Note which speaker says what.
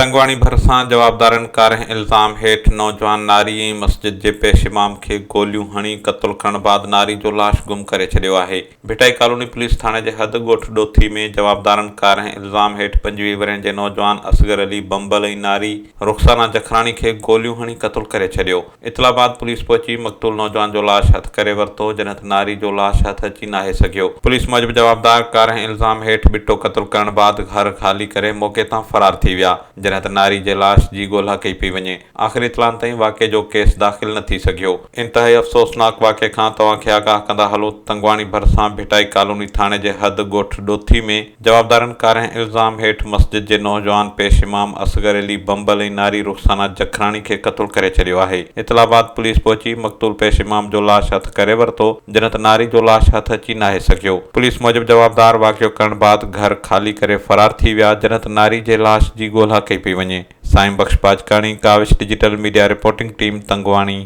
Speaker 1: تنگواڻي ڀرسان جوابدارن ڪارنهن الزام هيٺ نوجوان ناري ۽ مسجد جي پيش امام کي گوليون هڻي قتل ڪرڻ بعد ناري جو لاش گم ڪري ڇڏيو آهي. ڀٽائي ڪالوني پوليس ٿاڻي جي حد ڳوٺ ڏوٿي ۾ جوابدارن ڪارنهن الزام هيٺ 25 ورهين جي نوجوان اصغر علي بمبل ۽ ناري رخسانه جکراڻي کي گوليون هڻي قتل ڪري ڇڏيو. اطلاع بعد پوليس پهچي مقتول نوجوان جو لاش هٿ ڪري ورتو، جڏهن ته ناري جو لاش هٿ اچي ناهي سگهيو. پوليس موجب جوابدار ڪارنهن الزام هيٺ ٻٽو قتل ڪرڻ بعد گهر خالي ڪري موقعي تان فرار ٿي ويا، جڏهن ته ناري جي لاش جي ڳولا ڪئي پئي وڃي. آخري اطلاعن تائين واقعي جو ڪيس داخل نه ٿي سگهيو. انتهائي افسوسناڪ واقعي کان توهان کي آگاهه ڪندا هلون ته تنگواڻي ڀرسان ڀٽائي ڪالوني ٿاڻي جي حد ڳوٺ ڏوٿي ۾ جوابدارن ڪارنهن الزام هيٺ مسجد جي نوجوان پيش امام اصغر علي بمبل ۽ ناري رخسانه جکراڻي کي قتل ڪري ڇڏيو آهي. اطلاع بعد پوليس پهچي مقتول پيش امام جو لاش هٿ ڪري ورتو، جڏهن ته ناري جو لاش هٿ اچي ناهي سگهيو. پوليس موجب جوابدار واقعو ڪرڻ بعد گهر خالي ڪري فرار ٿي ويا، جڏهن ته ناري جي لاش جي ڳولا ڪئي پئي وڃي. Saim Bakhsh Bajkani, Kawish digital media reporting team, Tangwani.